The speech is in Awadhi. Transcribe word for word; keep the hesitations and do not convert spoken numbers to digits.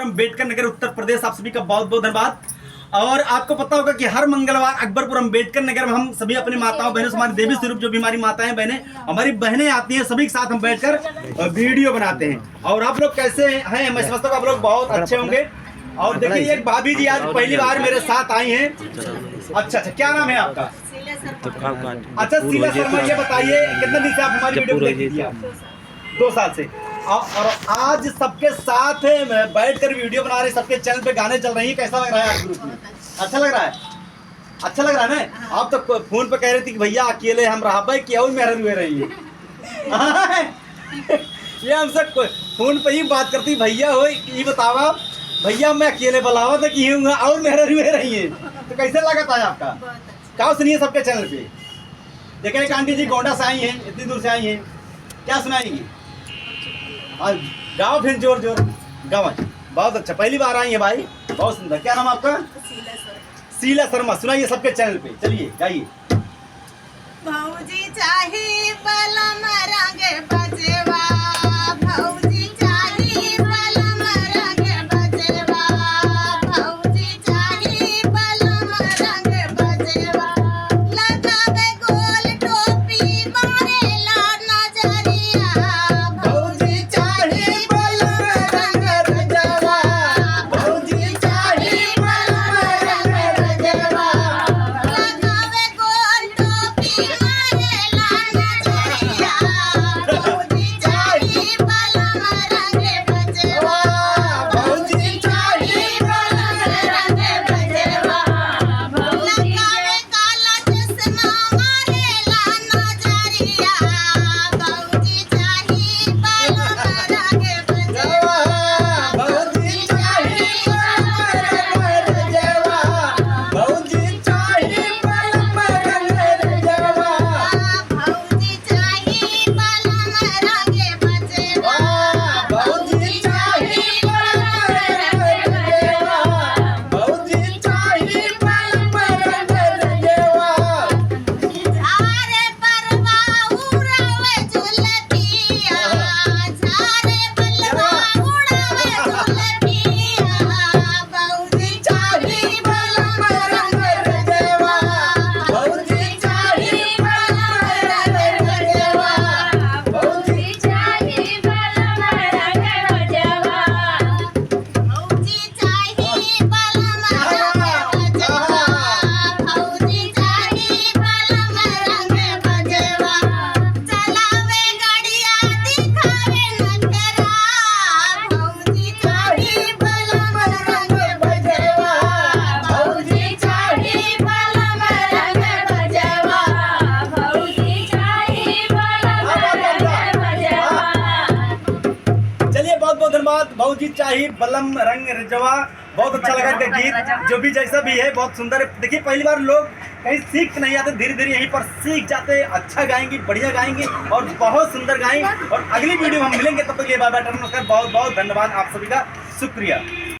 अम्बेडकर नगर, उत्तर प्रदेश। आप सभी का बहुत बहुत धन्यवाद। और आपको पता होगा कि हर मंगलवार अकबरपुर अम्बेडकर नगर में हम सभी अपनी माताओं बहनों से, हमारी देवी स्वरूप जो भी हमारी माताएं बहनें, हमारी बहनें आती हैं, सभी के साथ हम बैठकर, अ, वीडियो बनाते हैं। और आप लोग कैसे हैं? मैं समझता हूँ आप लोग बहुत अच्छे होंगे। और देखिए, एक भाभी जी आज पहली बार मेरे साथ आई हैं। अच्छा, अच्छा, क्या नाम है आपका? अच्छा, शीला शर्मा, ये बताइए, कितने दिन से आप हमारी वीडियो को देख रही हैं? दो साल से। और, और आज सबके साथ, अ, बैठकर वीडियो बना रहे, सबके चैनल पे गाने चल रही हैं। कैसा लग रहा है आप ग्रुप में? अच्छा लग रहा है? अच्छा लग रहा है ना? हाँ। आप तो को-, फोन पे कह रही थी कि भैया अकेले हम रहबे कि और मेहरारू रही है। ये हमसे को-, फोन पे ही बात करती, "भैया हो, ये बतावा, भैया मैं अकेले बुलावा था कि ये हुआ और मेहरारू रही है।" तो कैसे लगा था आपका? बहुत अच्छा। का सुनिए सबके चैनल पे। देखिए, एक आंटी जी गोंडा से आई हैं, इतनी दूर से आई हैं, क्या सुनाएंगी? हाँ, गाओ फिर जोर जोर, गाओ। बहुत अच्छा, पहली बार आई है भाई, बहुत सुंदर। क्या नाम आपका? शीला शर्मा। शीला शर्मा, सुनाइए सबके चैनल पे, चलिए गाइए। भौजी चाही बलम रंग बजवा, भौजी चाही बलम रंग बजवा, भौजी चाही बलम रंग बजवा। लगावे गोल टोपी, मारेला नजरिया। भौजी चाही बलम रंग बजवा, भौजी चाही बलम रंग बजवा। लगावे गोल टोपी, मारेला नजरिया। भौजी चाही बलम रंग बजवा, भौजी चाही बलम रंग बजवा। लगावे काला चश्मा, मारेला नजरिया। भौजी चाही बलम रंग बजवा, भौजी चाही बलम रंग बजवा। भौजी चाही बलम रंग बजवा। भौजी चाही बलम रंग बजवा। भौजी चाही बलम रंग बजवा। भौजी चाही बलम रंग बजवा। झारे बलवा उड़ावे जुलफिया, झारे बलवा उड़ावे जुलफिया। भौजी चाही बलम रंग बजवा, भौजी चाही बलम रंग बजवा, भौजी चाही बलम रंग बजवा। भौजी चाही बलम रंग बजवा, भौजी चाही बलम रंग बजवा। चलावे गड़िया दिखावे नखरा, भौजी चाही बलम रंग बजवा, भौजी चाही बलम रंग बजवा, भौजी चाही बलम रंग बजवा। चलिए, बहुत बहुत धन्यवाद। भौजी चाही बलम रंग रजवा, बहुत अच्छा लगा इनका गीत, जो भी जैसा भी है बहुत सुंदर है। देखिए, पहली बार लोग कहीं सीख के नहीं आते, धीरे धीरे यहीं पर सीख जाते हैं। अच्छा गाएंगी, बढ़िया गाएंगी और बहुत सुंदर गाएंगी। और अगली वीडियो में हम मिलेंगे, तब तक के लिए बाय बाय, टाटा, नमस्कार। बहुत बहुत धन्यवाद आप सभी का, शुक्रिया।